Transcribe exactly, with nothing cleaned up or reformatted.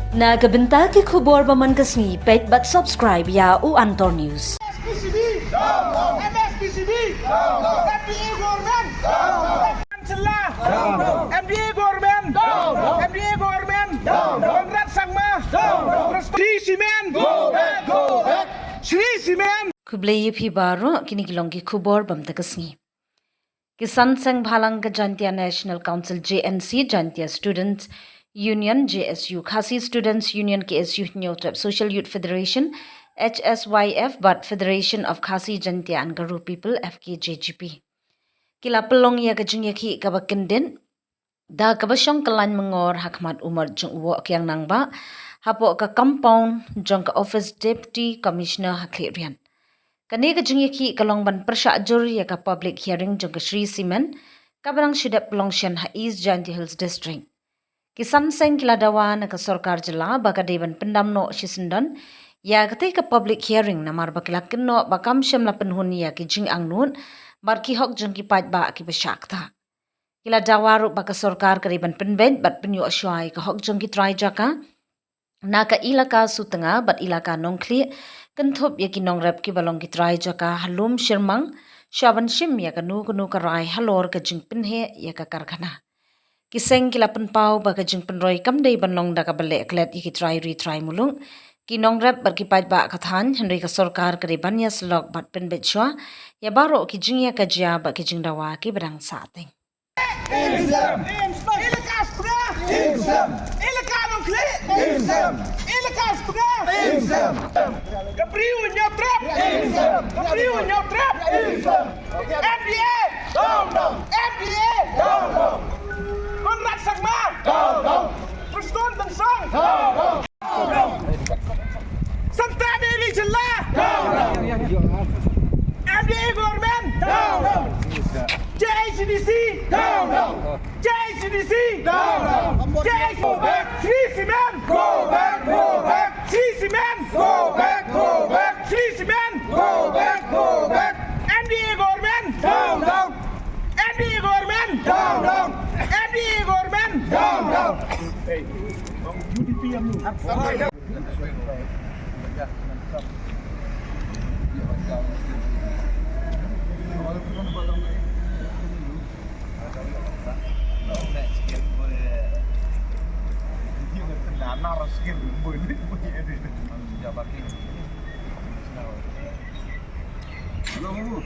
Na ka bynta ki khubor ba man ka sngi, peit bad subscribe ïa u Antor News. M S P C B! M S P C B! M P A government! Chancellor! M P A government! M P A government! Conrad Sangma! Shree Cement! Go back! Go back! Shree Cement! Khublei ïa phi baroh, kine ki long ki khubor ba man ka sngi. Ki san seng bhalang ka Jaintia National Council, J N C, Jaintia Students Union, J S U, Khasi Students Union, K S U, Hynñiewtrep Social Youth Federation, H S Y F, bad Federation of Khasi Jaintia and Garo People, F K J G P, ki la pynlong ïa ka jingïakhih kaba kyndit da kaba shong kyllain myngor ha khmat u Marjong Woh Kiang Nangbah, hapoh ka compound jong ka office Deputy Commissioner ha Khliehriat. Kane ka jingïakhih ka long ban pyrshah jur ïa ka public hearing jong ka Shree Cement, kaba dang shu dep pynlong shen ha East Jaintia Hills District. Ki san seng ki la dawa na ka sorkar jylla ba ka dei ban pyndam noh shisyndon ïa katei ka public hearing, namar ba ki la kynnoh ba kam shym la pynhun ïa ki jingangnud bad ki hok jong ki paidbah kiba shah ktah. Ki la dawa ruh ba ka sorkar ka dei ban pynbeit bad pynïoh shuwa ïa ka hok jong ki trai jaka na ka ilaka Sutnga bad ilaka Nongkhlieh, kynthup ïa ki nongrep kiba long ki trai jaka ha lum Shyrmang, shuwa ban shim ïa kano kano ka rai halor ka jingpynheh ïa ka karkhana. Ki seng ki la pynpaw ba ka jingpynroi kam dei ban long da kaba leh klet ïa ki trai ri trai muluk, ki nongrep bad ki paidbah ka thaiñ, hynrei ka sorkar ka dei ban ïasyllok bad pynbeit shuwa ïa baroh ki jingïakajia bad ki jingdawa kiba dang sahteng. Im sem! Im sem! Ilaka Sutnga! Im sem! Ilaka Nongkhlieh! Im sem! Ilaka Sutnga! Im sem! Ka Bri u Hynñiewtrep! Im sem! Ka Bri u Hynñiewtrep! Im sem! M P A! Down, down! M P A! Down, down! Conrad Sangma! Down, down! Prestone Tynsong! Down, down! Santa Mary Jylla! Down! M D A government! Down! J I C D C! Down! J I C D C! Down! J I C D C! Go back! Shree Cement! Go back! Go back! Shree Cement! Go back! Go back! Shree Cement! Go back! Go back! M D A government! Down! Down! M D A government! Down! Down! M D A government! Down! Down! Hey, U D P M.